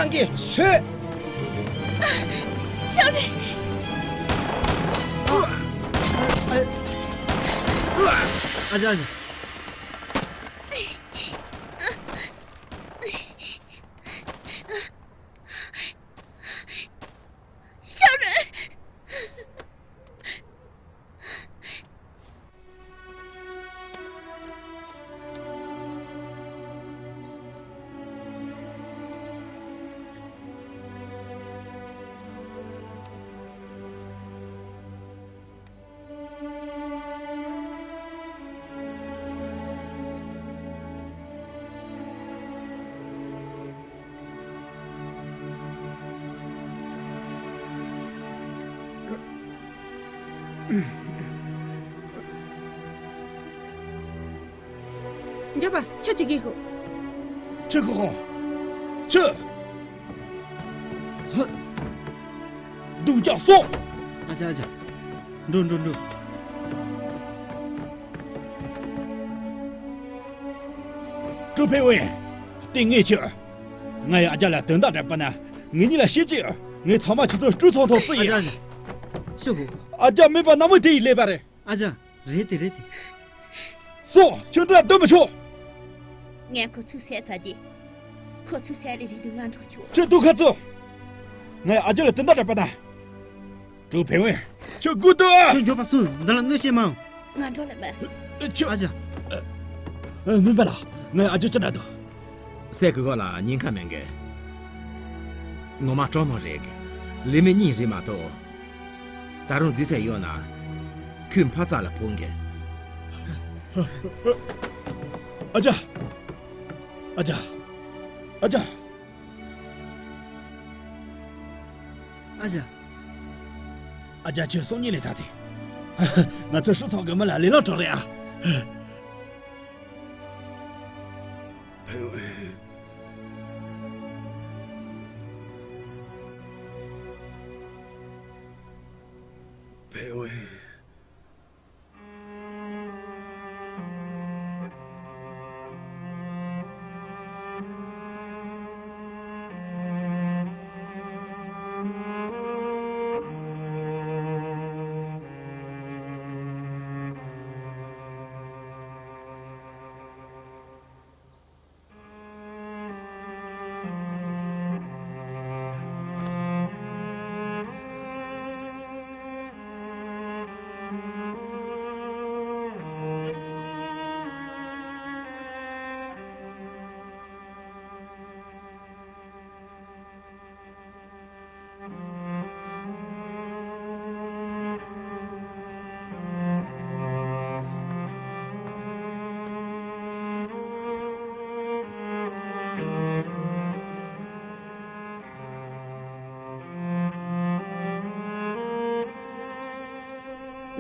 གི་ཤོད། ཤོག་རེ། ཨ་ཅག་ཨ་ཅག་ཤོག་རེ། འགྱོད་པ། ཁྱོད་ཅི་གིས་ཤོག་ཁྱོད་ཁོ་ཁོ། ཁྱོད། ཧ། སྡུག་ཅག་སོང་། ཨ་ཅག་ཨ་ཅག་འགྲོ་འགྲོ་འགྲོ། ཀྲུའུ་ཕེ་ཝེ། ལྟས་ངན་ཁྱོད། ང་ཡི་ཨ་ཅག་ལ་དོན་དག་འདྲ་པ་ན། ངེད་གཉིས་ལ་བཤད་ཀྱི་ཡོད། ངས་ཚང་མ་ཁྱེད་ཚོ་སྤྲོད་ཚོང་ཐོག་བརྩི་ཡིན། ཨ་ཅག་ཨ་ཅག་ཤོག་གོ། ཨ་ཅག་མེད་པ་ན་མོ་དེ་ཡི་ཀླད་པ་རེད། ཨ་ཅག་རེད་དེ་རེད་དེ། སོང་། ཁྱོད་འདི་ལ་སྡོད་མི་ཆོག་ངས་ཁོ་ཚོའི་སྲས་ཚར་རྗེས། ཁོ་ཚོའི་སྲས་ལས་རིང་དུ་ང་འགྲོ་ཆོག་ཁྱོད་སྡུག་ཁ་ཚུ། ང་ཡི་ཨ་ཅག་ལ་དོན་དག་འདྲ་པ་ན། ཀྲུའུ་ཕེ་ཝེ། ཁྱོད་སྒུག་ཏུ། ཁྱོད་འགྱོད་པ་སོང་། འདི་ལ་གནོད་བྱེད་མ་འོང་། ང་འགྲོ་ལ་མེད། ཁྱོད། ཨ་ཅག་སྨན་པ་ལགས། ང་ཡི་ཨ་ཅག་ཅི་འདྲ་འདུག་སྲས་ཀྱི་མགོ་ལ་ཉེན་ཁ་མེད་གི། ངོ་མ་སྤྲང་མོ་རེད་གི། ལས་མེད་གཉིས་རེད་མ་གཏོགས། ད་རུང་རྫི་ས་ཡོད་ན། ཁོས་འཕག་འཚག་ལ་ཕོག་གི། ཨ་ཅག་ཨ་ཅག་ཨ་ཅག་ཨ་ཅག་ཨ་ཅག་ཁྱོད་སོང་ཉིན་ལས་ད་དེ། ང་ཚོ་ཧྲི་ཚང་གི་མི་ལ་ལས་ལམ་དྲག་རེད་ཨ། ཕེ་ཝེ། ཕེ་ཝེ།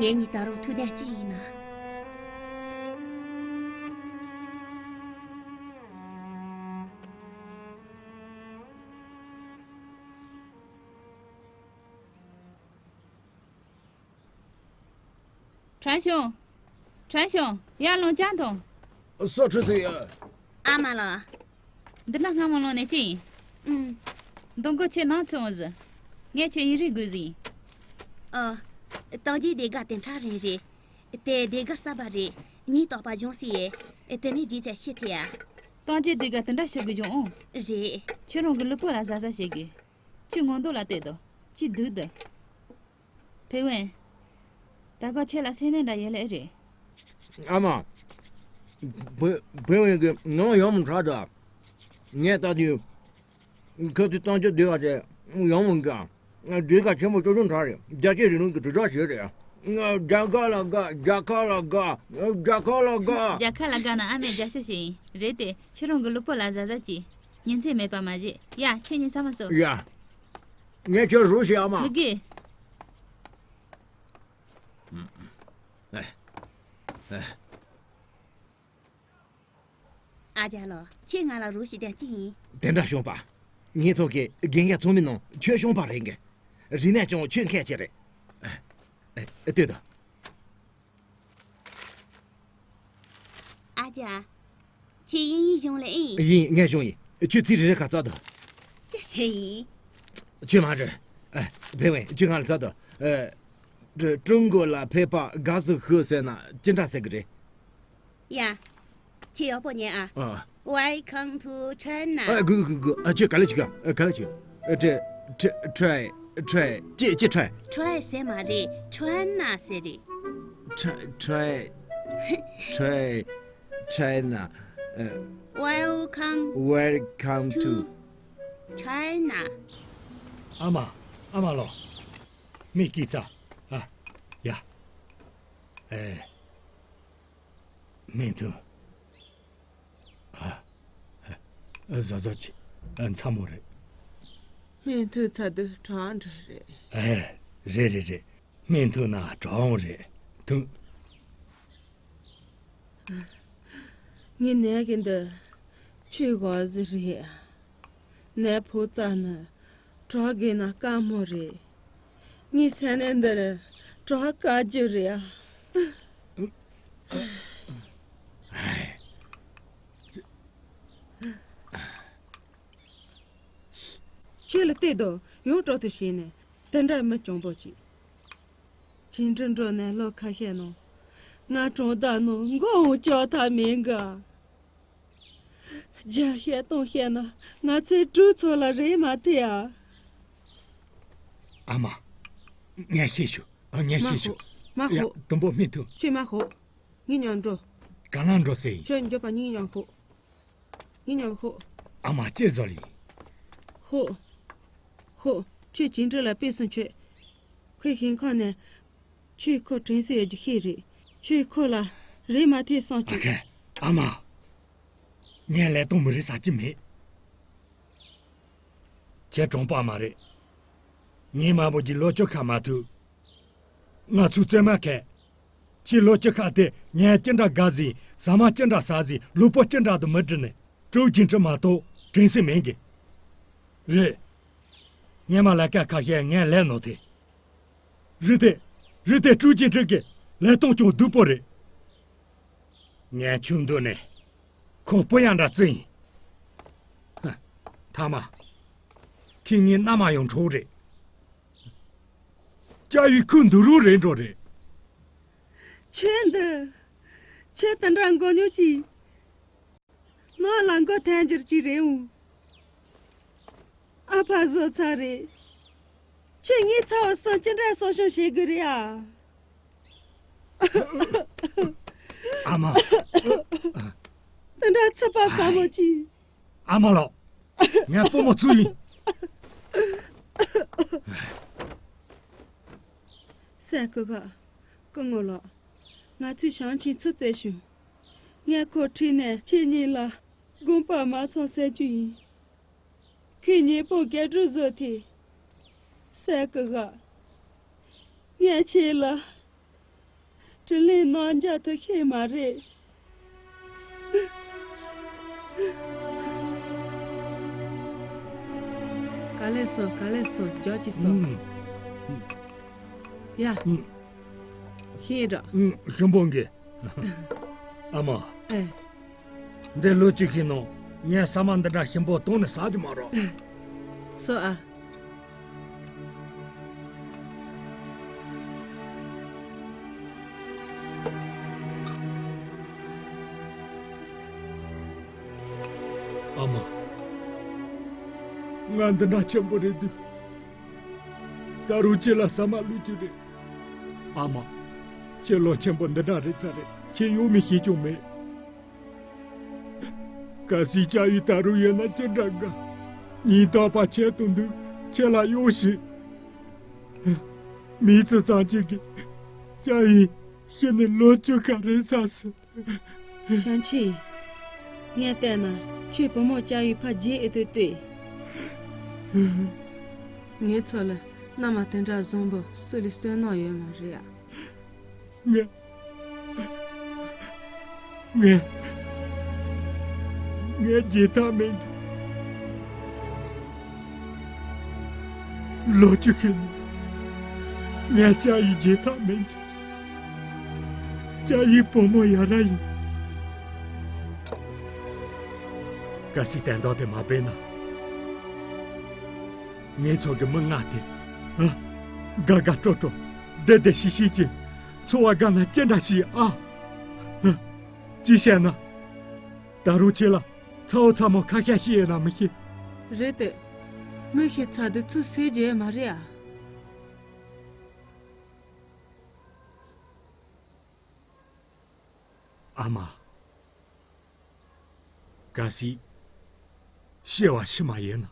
ངེད་གཉིས་ད་རུང་ཐུག་ལྡན་གཅིག་ཡིན་ན། ཁྲན་ཞུང་། ཁྲན་ཞུང་། ཡར་ལོངས་ཀྱང་ཐོངས། སོ་ཁྲི་ཟིག་ཡོད། ཨ་མ་ལགས། འདི་ན་སྔ་མོ་ལོངས་ནས་ཅི་ཡིན། ཨུམ། འདུག་གོ་ཁྱེད་ནང་ཚུད་འོང་ཟིག་ངས་ཁྱོད་ཡིན་རིག་དགོས་ཟིག་ཨ། ཏང་རྒྱའི་ཟློས་གར་དེ་འདྲ་རིང་རེད། དེ་ཟློས་གར་གསར་པ་རེད། ཉིན་རྟག་པར་སྦྱོང་སྲིད་ཡས། དེ་ནས་རྗེས་ཆ་ཤེས་ཐུབ་ཡ། ཏང་རྒྱའི་ཟློས་གར་དེ་འདྲ་ཤེས་དགོས་བྱུང་ཨང་། རེད། ཁྱོད་རང་གི་ལུས་པོ་ལ་གཟབ་གཟབ་བྱེད་དགོས། ཁྱོད་ངོ་མདོག་ལ་ལྟོས་དང་། ཅི་སྡུག་འདུག་ཕེ་ཝན། ད་ག་ཁྱེད་ལ་སེམས་ནད་འདྲ་ཡོད་ལེ་རེད། ཨ་མ། བེ་བེ་ཝན་གྱི་ངོ་ཡོང་མི་ཁྲག་འདྲ། ངས་ལྟ་དུས། ཁ་ཐུག་གཏམ་རྒྱུད་བསྡུས་པ་དེ་ཡང་མོ་འགའ། བསྡུས་ཀ་ཆེན་པོ་ཅོ་ཅོ་འདྲ་རེད། རྒྱ་སྐད་རིང་ལུགས་ཀྱི་དྲིལ་བསྒྲགས་བྱས་རེད། རྒྱ་གར་ལ་དགའ། རྒྱ་གར་ལ་དགའ། རྒྱ་གར་ལ་དགའ། རྒྱ་གར་ལ་དགའ་ན་ཨ་མས་རྒྱབ་སྐྱོར་བྱས་ཡིན། རེད་དེ་ཁྱོད་རང་གི་ལུས་པོ་ལ་གཟབ་གཟབ་གྱིས། ཉིན་མཚན་མེད་པ་མ་བྱེད། ཡ་ཁྱེད་གཉིས་ཚང་མ་སོ། ཡ། ངས་ཁྱོད་རོགས་བྱེད་ཨ་མ། མི་དགོས། ཨེ། ཨེ། ཨ་ཅག་ལགས། ཁྱེད་ང་ལ་རོགས་ཞིག་དང་གཅིག་ཡིན། དེ་འདྲ་ཤོང་པ། ངེད་ཚོ་གི་རྒན་གྱ་ཚོགས་མི་ནང་ཁྱོད་ཤོང་པ་རེད་གི། རིག་གནས་ཀྱང་ཁྱོད་མཁས་ཅིག་རེད། ཨ་ལྟོས་དང་། ཨ་ཅག་ཁྱེད་དབྱིན་ཡིག་སྦྱོང་ལེ་ཨེ་ཡིན། ཡིན། ངས་སྦྱོང་ཡིན། ཁྱོད་ཚིག་རེ་རེ་ཁ་ཚར་དང་། ཅི་བྱས་ཡིན། ཁྱོད་མ་རེད། ཨ། ཕེ་ཝེ། ཁྱོད་ང་ལ་ལྟ་དང་། ཨ། ཀྲུང་གོ་ལ་ཕེབས་པར་དགའ་བསུ་ཞུ་ཟེར་ན་ཅི་འདྲ་ཟེར་གི་རེད། ཡ། ཁྱེད་ཡག་པོ་ཉན་ཨ། ཨ། Welcome to China། ཨ། གུ་གུ་གུ། ཨ། ཁྱོད་ག་ལེར་བྱེད་ག་ཨ། ག་ལེར་བྱེད། ཨ། try try try try ཅི་ཅི་try། Try ཟེར་མ་རེད། China ཟེར་རེད། Try try try China། ཨ། Welcome welcome to to China། ཨ་མ། ཨ་མ་ལོ། མི་སྐྱིད་ཚ། ཨ། ཡ། ཨེ། མིན་ཐུ། ཨ། ཨ། བཟོ་བཟོ་ཅི། ཨ། མཚམས་མོ་རེད། སྨན་ཐུག་ཚར་དུས་གྲང་འདྲ་རེད། ཨེ། རེད་རེད་རེད། སྨན་ཐུག་ན་གྲང་རེད། ཐུག་ངའི་ནད་ཀྱི་འདི་ཆུ་འོ་ཟི་རེད། ནད་ཕོག་ཙ་ན་གྲོགས་དགོས་ན་དཀའ་མོ་རེད། ངའི་ས་གནས་འདིར་གྲོགས་དཀའ་རྒྱུ་རེད་ཨ། ཁྱེད་ལ་བལྟས་དང་ཡང་སྤྲོ་ཐུབ་བྱས་ནས་དེ་འདྲ་མི་གྱོང་པོ་ཅིག་ཅི་འདྲ་འགྲོ་ནས་ལོ་ཁ་ཤས་ནང་ང་གྲོང་རྡལ་ནང་མགོ་འོང་ལྕོག་ཐབས་མེད་གི། རྒྱ་བཤད་སྟོང་བཤད་ན་ང་ཚོའི་གྲོས་ཚོགས་ལ་རེད་མ་ཐེ་ཨ། ཨ་མ། ངས་ཤེས་ཞུ། ཨ། ངས་མ་ཤེས་ཞུ། ཤོག་མ་ཡ། ཤོག་དུམ་བུ་སྨིན་ཐུབ། ཁྱོད་མ་ཤོག་ངའི་མཉམ་འགྲོ། ག་ན་འགྲོ་ཟེར་ཡིན། ཁྱོད་མགྱོགས་པ་ངའི་མཉམ་ཤོག་ངའི་མཉམ་ཤོག་ཨ་མ་ཅི་བཟོ་ལི། ཤོག་ཤོག་ཁྱོད་ཅི་འདྲ་ལ་དཔེ་སྲུང་ཆོད། ཁོས་ཞིང་ཁམས་ནས་ཁྱོད་ཁོ་དྲན་གསོ་ཡོད་རྒྱུ་ཤེས་རེད། ཁྱོད་ཁོ་ལ་རེད་མ་ཐེ་སོང་ཨ་ཆུ། ཁ། ཨ་མ། ངས་ལས་གཏོང་མི་རིགས་ས་ཅི་མེད། ཁྱེད་གྲོང་པ་མ་རེད། ངའི་མ་བུ་གྱི་ལོ་བཅུ་ཁ་མ་ཐུག་ང་ཚོའི་བཙུན་མ་ཁས། ཁྱེད་ལོ་བཅུ་ཁ་དེ་ངས་ཅི་འདྲ་དགའ་ཟིན། ཟ་མ་ཅི་འདྲ་ཟ་ཟིན། ལུས་པོ་ཅི་འདྲ་དུ་མི་འགྲིག་ནས་ཀྲུའུ་ཅིན་ཁྲི་མ་གཏོགས་དྲན་གསོ་མེད་གི། རེད། སྔོན་མ་ལས་ཀ་ཁ་ཤས་ངས་ལས་ནོ་དེ། རི་དེ། རི་དེ་ཀྲུའུ་ཅིན་ཁྲི་གི་ལས་སྟངས་ཅུང་སྡུག་པོ་རེད། ངས་ཆུང་དུས་ནས་ཁོང་སྤུ་ཡང་འདྲ་བརྩི་ཡིན། ཧ། ཐ་མ། ཁྱེད་ངའི་མནའ་མ་ཡང་གྲོགས་རེད། ཅ་ཡི་ཁུ་འདུ་རུ་རེད་འགྲོ་རེད། ཁྱེད་འདི། ཁྱེད་དེ་འདྲ་མགོ་ཉོག་ཅིག་ནང་ལ་མགོ་ཐན་འགྱུར་གྱི་རེད་འོང་། ཨ་ཕ་བཟོ་ཚར་རེད། ཁྱོད་ངའི་ཚ་བོ་སང་ཅི་འདྲ་གསོ་སྐྱོང་བྱེད་དགོས་རེད་ཨ། ཨ་མ། དེ་འདྲ་ཚིག་པ་ཟབ་མོ་ཅིག་ཨ་མ་ལགས། ངས་སྤོ་མོ་བཙུགས་ཡིན། སྲས་སྐུ་ཁ། སྐུ་ངོ་ལགས། ང་ཚོས་ཞང་ཆེན་ཚུར་བཙལ་བྱུང་། ངས་ཁོ་ཁྲིད་ནས་ཁྱེད་གཉིས་ལ་དགོངས་པ་མ་ཚོམ་ཟེར་རྒྱུ་ཡིན། ཁོས་ཉེ་པོ་རྒྱལ་སྒྲུབ་བཟོ་དེ། སྲས་སྐུ་ཁ། ངས་ཁྱེད་ལ་དྲིན་ལན་གནང་འཇགས་ཐུབ་ཤེས་མ་རེད། ག་ལེར་སོང་། ག་ལེར་སོང་། རྒྱགས་ཅིག་སོང་། ཨུམ། ཡ། ཨུམ། ཤེས་ར། ཨུམ། ཞིམ་པོ་འགི། ཨ་མ། ཨེ། འདི་ལོ་གཅིག་གི་ནང་ངས་ཟ་མ་འདི་འདྲ་ཞིམ་པོ་གཏོང་ནས་ཟ་རྒྱུ་མ་རེད། སོ་ཨ། ཨ་མ། ང་འདི་འདྲ་ཆེན་པོ་རེད་དུས། ད་རུང་ཁྱེད་ལ་ཟ་མ་བླུག་རྒྱུ་རེད། ཨ་མ། ཁྱེད་ལོ་ཆེན་པོ་འདི་འདྲ་རེད་ཚར་རེད། ཁྱེད་གཡོག་མི་ཤེས་ཀྱང་མེད། གལ་སྲིད་ཅ་ཡི་ད་རུང་ཡོད་ན་ཅི་འདྲ་དགའ། ཉིན་རྟག་པར་ཁྱེད་དང་འདུག་ཁྱེད་ལ་གཡོག་བྱེད། མི་ཚེ་ཙམ་གཅིག་གིས་ཅ་ཡི་ཤི་ནས་ལོ་བཅུ་ཁ་རེད་ས་སི། ཞང་ཆེན། ངས་བལྟས་ན་ཁྱོད་བུ་མོ་ཅ་ཡི་ཕར་རྗེས་ཨེ་ཐུབ་ལྟོས། ངའི་ཚོ་ལ་མནའ་མ་དེ་འདྲ་བཟང་པོ་སུ་ལས་བསོད་ནམས་ཡོད་མ་རེད་ཨ། ངས། ངས། ངས་བརྗེད་ཐབས་མེད་འདུག་ལོ་བཅུ་ཁ་ནས་ངས་ཅ་ཡི་བརྗེད་ཐབས་མེད་འདུག་ཅ་ཡི་བུ་མོ་ཡ་ར་ཡིན། གལ་སྲིད་དོན་དག་དེ་མ་སྤེལ་ན། ངེད་ཚོ་གི་མི་ལྔ་དེ། ཨ། དགའ་དགའ་སྤྲོ་སྤྲོ། བདེ་བདེ་སྐྱིད་སྐྱིད་ཀྱིས་འཚོ་བ་དགའ་ན་ཅི་འདྲ་ཞིག་ཨ། ཨ། ཅི་བཤད་ན། ད་རུང་ཁྱེད་ལ་ཚ་བོ་ཚ་མོ་ཁ་ཤས་ཤིག་ཡོད་ན་མི་ཤེས། རེད་དེ། མི་ཤི་ཚ་དུས་ཚོད་ཟེར་རྒྱུ་ཡོད་མ་རེད་ཨ། ཨ་མ། གལ་སྲིད་སྐྱེ་བ་ཕྱི་མ་ཡིན་ན།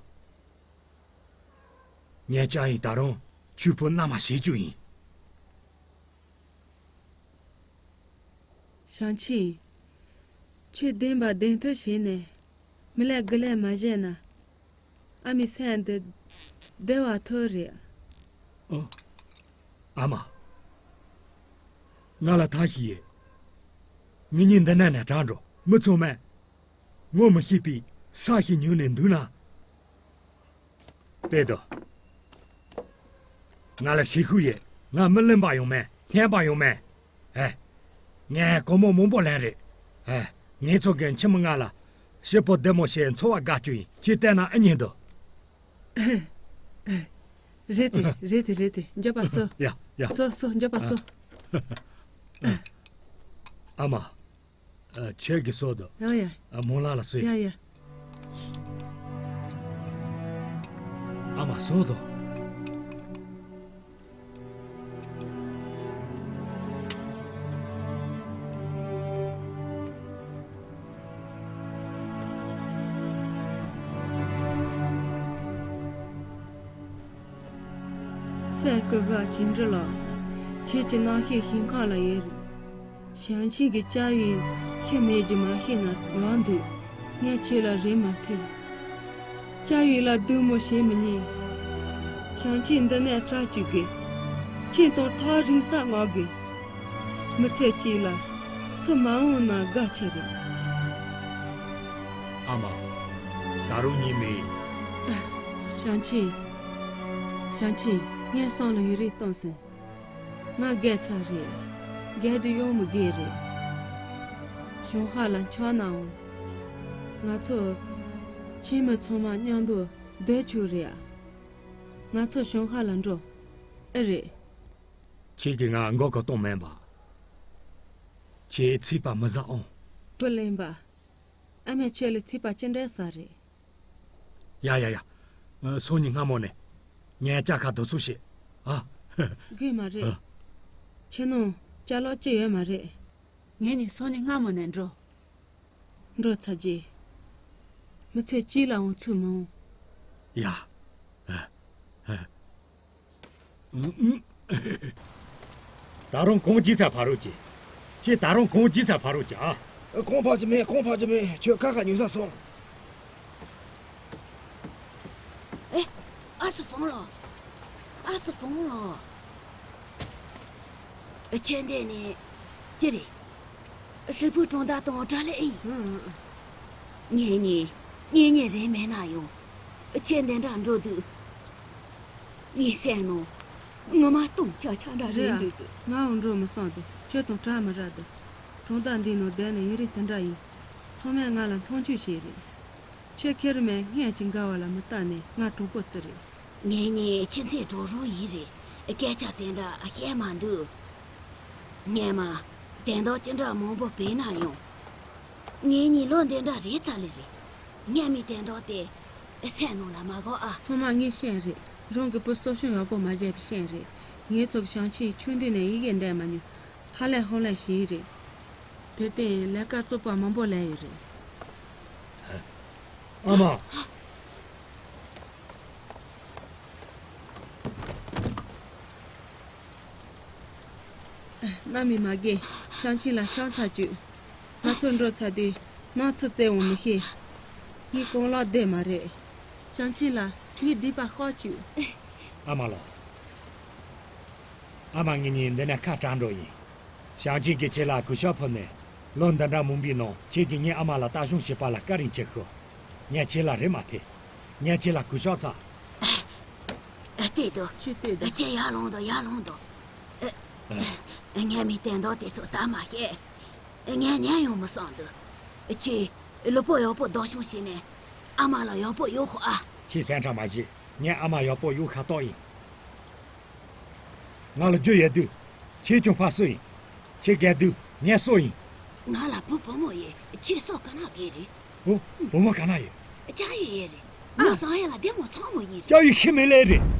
ངས་ཅང་ཡིན་ད་རུང་ཁྱོད་བུ་མནའ་མ་བྱེད་རྒྱུ་ཡིན། ཞང་ཆེན། ཁྱོད་བདེན་པ་བདེན་མཐུ་བྱས་ནས་མི་ལ་དགེ་ལས་མ་བྱས་ན། ཨ་མའི་སེམས་འདི་བདེ་བ་ཐོབ་རེད། ཨ། ཨ་མ། ང་ལ་ཐབས་ཤིག་ཡོད། ངེད་གཉིས་འདི་ནས་ནས་དྲག་འགྲོ། མི་ཚང་མས་ངོ་མི་ཤེས་པའི་ས་ཞིག་ཉོས་ནས་འདུག་ན། དཔེ་དུ། ང་ལ་ཤེས་ཤུགས་ཡོད། ང་མི་གླེན་པ་ཡང་མེད། སྙན་པ་ཡང་མེད། ཨེ། ངས་སྒོར་མོ་མང་པོ་ལེན་རེད། ཨེ། ངེད་ཚོ་གི་ཁྱིམ་མི་ལྔ་ལ་སྐྱིད་པོ་བདེ་མོ་བྱས་འཚོ་བ་དགའ་རྒྱུ་ཡིན། ཁྱེད་བལྟས་ན་ཨེ་ཉན་འདུག་ཨེ། ཨེ། རེད་དེ་རེད་དེ་རེད་དེ། མགྱོགས་པ་སོ། ཡ་ཡ། སོ་སོ། མགྱོགས་པ་སོ། ཨ། ཨ་མ། ཨ། ཁྱེད་ཀྱིས་གསོལ་དང་། ཡ་ཡ། ཨ། མོ་ལགས་ལ་གསོལ། ཡ་ཡ། ཨ་མ་གསོལ་དང་། སྲས་སྐུ་ཞབས་བྱིན་འབྲི་ལགས། ཁྱེད་ཀྱི་རྣམ་ཤེས་ཞིང་ཁམས་ལ་ཡོད་རེད། ཞང་ཆེན་གྱི་སྐྱབས་ཡུལ་ཤི་མེད་ཀྱི་མ་ཤེས་ན་ལངས་འདུག་ངས་ཁྱེད་ལ་རེ་མ་ཐེབས། སྐྱབས་ཡུལ་ལ་སྡུག་མོ་བྱེད་མི་ཉན། ཞང་ཆེན་འདི་ནས་སྐྲག་བཅུག་གི། ཁྱེད་དང་ཐག་རིང་ས་མངགས་གི། མི་ཚེ་གཅིག་ལ་ཚུར་མ་འོང་ན་དགའ་ཆེ་རེད། ཨ་མ། ད་རུང་གཉིད་མི། ཞང་ཆེན། ཞང་ཆེན། ངའི་སེམས་ལ་ཡུན་རིང་གཏོང་སོང་། ང་རྒས་ཚར་རེད། རྒས་དུས་ཡང་མི་རྒས་རེད། གཞན་ཧ་ལ་འཆམ་ནའང་། ང་ཚོ་ཁྱིམ་མི་ཚང་མ་མཉམ་པོ་སྡོད་ཆོག་རེད་ཨ། ང་ཚོ་གཞན་ཧ་ལ་འགྲོ། ཨེ་རེད། ཁྱེད་ཀྱིས་ང་མགོ་སྐོར་གཏོང་མེད་པ། ཁྱེད་ཚིག་པ་མི་ཟ་ཨང་། བུ་གླེན་པ། ཨ་མས་ཁྱོད་ལ་ཚིག་པ་ཅི་འདྲ་ཟ་རེད། ཡ་ཡ་ཡ། སང་ཉིན་སྔ་མོ་ནས། ངས་ཅ་ཁ་དུ་སུ་ཤེས། ཨ། དགོས་མ་རེད། ཨ། ཁྱེད་ནང་ཅ་ལག་ཅི་ཡོད་མ་རེད། ངས་ནི་སང་ཉིན་སྔ་མོ་ནས་འགྲོ། འགྲོ་ཚར་རྗེས། མི་ཚེ་གཅིག་ལའང་ཚུར་མི་འོང་། ཡ། ཨ། ཨ། ད་རུང་གངས་ལྗིད་ཚ་ཕ་རོལ་གྱི། ཁྱེད་ད་རུང་གངས་ལྗིད་ཚ་ཕ་རོལ་གྱི་ཨ། གངས་ཕབ་ཀྱི་མེད། གངས་ཕབ་ཀྱི་མེད། ཁྱོད་ཁ་ཁ་ཉུང་ས་སོང་། ཨེ། ཨ་སི་ཧྥང་ལགས། ཨ་སི་ཧྥང་ལགས། ཨེ། ཁྱེད་འདི་ནས་ཅི་རེད། ཧྲིལ་པོའི་གྲོང་རྡལ་དང་གྲྭ་ལས་ཨེ་ཡིན། ངེད་གཉིས་གཉེན་ཉེ་རེད་མེད་ན་ཡང་། ཁྱེད་འདི་འདྲ་འགྲོ་དུས། ངའི་སེམས་ནང་ངོ་མ་སྟོང་ཆ་ཆ་འདྲ་རེད་འདུག་གི། རེད་ཨ། ངའང་འགྲོ་མི་སོང་དུ། ཁྱོད་དང་གྲ་མི་ར་དུ། གྲོང་རྡལ་འདི་ནང་བསྡད་ནས་ཡུན་རིང་དེ་འདྲ་ཡིན། ཚང་མས་ང་ལ་མཐོང་ཆུང་བྱས་རེད། ཁྱོད་ཁེར་མོས་སྔོན་གྱི་འགལ་བ་ལ་མི་ལྟ་ནས་ང་གྲོགས་པོ་བརྩི་རེད། ངེད་གཉིས་ཁྱིམ་མཚེས་གྲོགས་རོགས་ཡིན་རེད། སྐད་ཆ་དེ་འདྲ་བཤད་མ་འདུག་སྔོན་མ་དོན་དག་ཅི་འདྲ་མང་པོ་བྱས་ན་ཡང་། ངེད་གཉིས་ལོ་འདི་འདྲ་རེད་ཚར་ལེ་རེད། སྔོན་མའི་དོན་དག་དེ་སེམས་ནང་ལ་མ་བཞག་ཨ། ཚང་མ་ངའི་སྤུན་རེད། རང་གི་བུ་གསོ་སྐྱོང་ཡག་པོ་མ་བྱས་པའི་སྤུན་རེད། ངེད་ཚོ་གི་ཞིང་ཆེན་ཆུང་དུས་ནས་ཡི་གེ་འབྲི་མ་མྱོང་། ཧ་ལས་ཧོན་ལས་ཤིག་རེད། དེར་བརྟེན་ལས་ཀ་རྩུབ་པོ་མང་པོ་ལས་ཡོད་རེད། ཨ་མ། གནམ་མི་མ་རྒན། ཞིང་ཆེན་ལ་ཤ་ཚ་བཅུག་ང་ཚོ་འགྲོ་ཚར་དུས་ནགས་ཚལ་བཙལ་འོང་མི་ཤེས། ངའི་རྐང་ལག་བདེ་མ་རེད། ཞིང་ཆེན་ལ་ངའི་སྡིག་པ་ཤོག་བཅུག་ཨ་མ་ལགས། ཨ་མ་ངེད་གཉིས་འདི་ནས་ཁ་བྲལ་འགྲོ་ཡིན། ཞིང་ཆེན་གྱིས་ཁྱེད་ལ་གུས་ཞབས་ཕུལ་ནས་ལོ་འདི་འདྲ་མང་པོའི་ནང་ཁྱེད་ཀྱིས་ངའི་ཨ་མ་ལ་ལྟ་སྐྱོང་བྱས་པ་ལ་བཀའ་དྲིན་ཆེ་ཞུ། ངས་ཁྱེད་ལ་རེ་མ་ཐེབས། ངས་ཁྱེད་ལ་གུས་ཞབས་ཚ། ཨ། ལྟོས་དང་། ཁྱོད་ལྟོས་དང་། ཁྱེད་ཡར་ལོངས་དང་། ཡར་ལོངས་དང་། ཨ། ངས་མི་དོན་དག་དེ་ཚོ་ད་མ་བཤད། ངས་ཉན་ཡོང་མི་བསམ་འདུག་ཁྱེད་ལུས་པོ་ཡག་པོ་བདག་སྐྱོང་བྱས་ནས་ཨ་མ་ལ་ཡག་པོ་ཡོད་ཤོག་ཨ། ཁྱེད་སེམས་ཁྲལ་མ་བྱེད། ངའི་ཨ་མ་ཡག་པོ་ཡོད་ཁ་ཐོག་ཡིན། ང་ལ་རྒྱུ་ཡོད་དུས། ཁྱེད་ཀྱང་ཕ་སུ་ཡིན། ཁྱེད་རྒས་དུས་ངས་སུ་ཡིན། ང་ལ་བུ་བུ་མོ་ཡོད། ཁྱེད་སུ་ག་ན་གི་རེད། བུ་བུ་མོ་ག་ན་ཡོད། ཅག་ཡོད་ཡོད་རེད། ང་བཟང་ཡ་ལ་བདེ་མོ་ཚང་མོ་ཡིན་རེད། ཅག་ཡོད་ཤི་མེད་ལེ་རེད།